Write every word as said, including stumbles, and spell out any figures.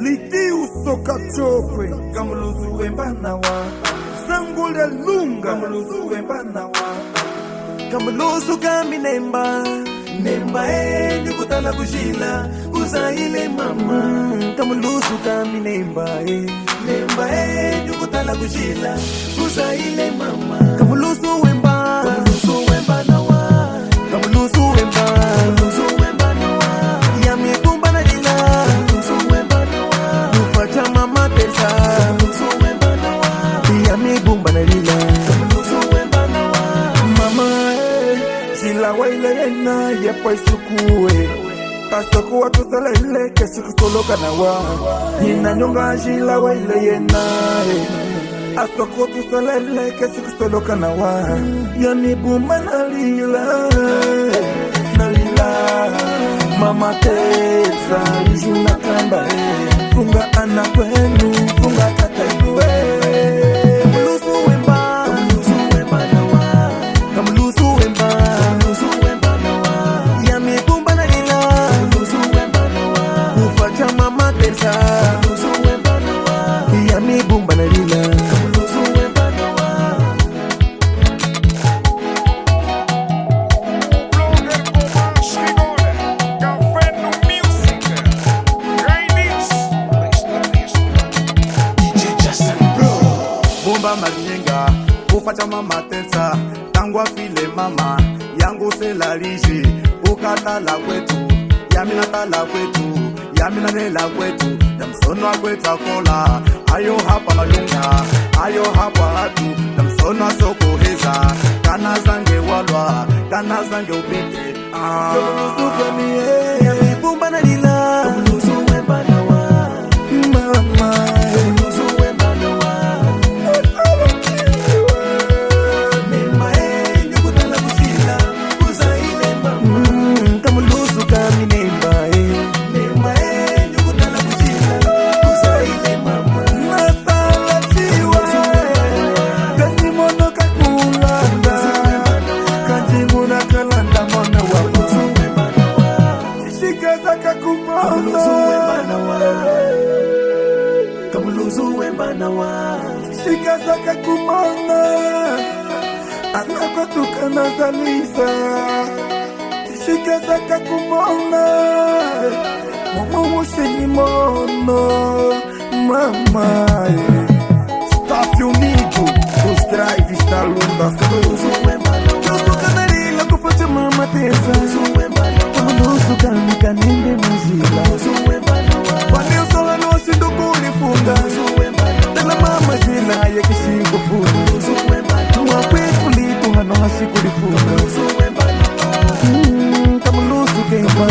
Liti usoka chokwe. Kamulusu wemba nawa. Sango lya lunga. Kamulusu wemba nawa. Kamulusu kami nemba. Nemba e, nyukutala kujila. Kuzaile mama. Kamulusu kami nemba e. Nemba e, nyukutala kujila. Kuzaile mama. Kamulusu wemba. Kamulusu wemba nawa. Kamulusu wemba. Kamulusu wemba nawa. Yami bumba nalila. Kamulusu wemba nawa. Kufa cha mama Teresa. Kamulusu wemba nawa. Yami bumba nalila. Kamulusu wemba nawa. Mama, eh, jila waile yena, yepwa isuku, eh. Asoko watusalele, keshi kusoloka nawa. Nina nyonga jila waile yena, eh. Asoko tusalele, keshi kusoloka nawa. Yami bumba nalila, nalila. Mama Teresa, lijuna kamba, eh. Funga ana kwenu, funga tatenu, eh. Kamulusu wemba, kamulusu wemba nawa. Kamulusu wemba, kamulusu wemba nawa. Yami bumba nalila, kamulusu wemba nawa. Kufa cha mama Teresa, kamulusu wemba nawa. Yami bumba nalila, kamulusu wemba nawa. Bumba malinga, kufa cha mama Teresa, tangwa file mama, yangu sela liji, ukatala kwetu, yami natala kwetu, yami nanela kwetu, damsono akwetu akola, ayo hapa malunga, ayo hapa atu, damsono asokoheza, kana zange walwa, kana zange upite, ah. Kamulusu kami, eh. Yami bumba nalila. Kamulusu wemba nawa. Mama, eh. Kamulusu wemba nawa. Nemba, eh, nyukutala kujila. Kuzaile mama. Mm, kamulusu kami nemba, eh. Nemba, eh, nyukutala kujila. Kuzaile mama. Masala chiwa, eh. Kanji mono kakulanda. Kanji muna kalanda mwana wa. Shikaza kakumona. Kamulusu wemba nawa. Shikaza kakumona. Ana kwatuka na zalisa. Shikaza kakumona. Mumu mushini mono. Mama, eh. Staff unido dos drives da Lunda Sul. Joso kanalila kufa cha mama Teresa. Kamulusu kami kanende mujila. Wani usoha no shindo kulifunga. Tala mama jina ye kishiko funa. Mwakwe kulitu hano hashi kulifunga. Mm, kamulusu kemba.